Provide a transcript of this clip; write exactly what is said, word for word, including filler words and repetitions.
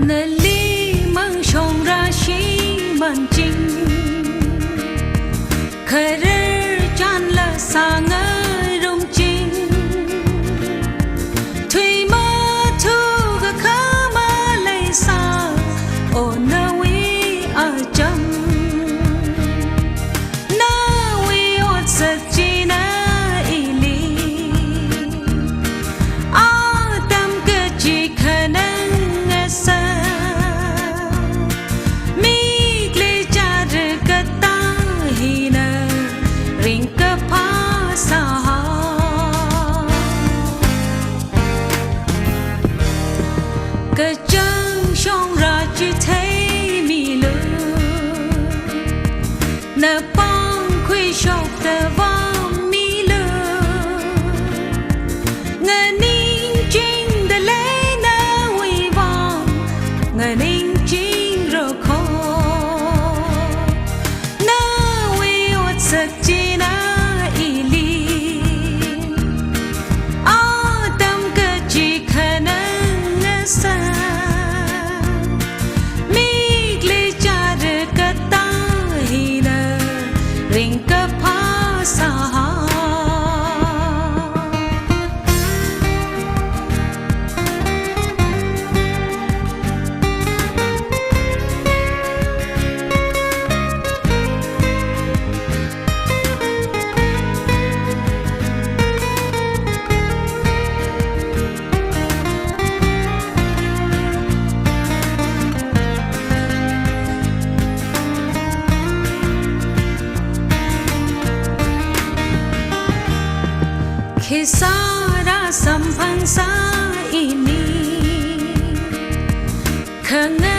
Nali mang shongra shimān ching, kharar chānla sāngarum ching, thui mathukakha maleisa, O nawui acham. Nawui otsak china ili atam kachikha ngasā, mikli chara katā hina ringkaphā sāhao. Kachāng shongra chitheimilu, napāng khuishokta vāmilu, nganingchingda lei nawui vang, nganingchingra kho. Nawui otsak china ili atam kachikha ngasā, mikli chara katā hina ringkaphā sāhao. Khisāra samphang sā ini, khanga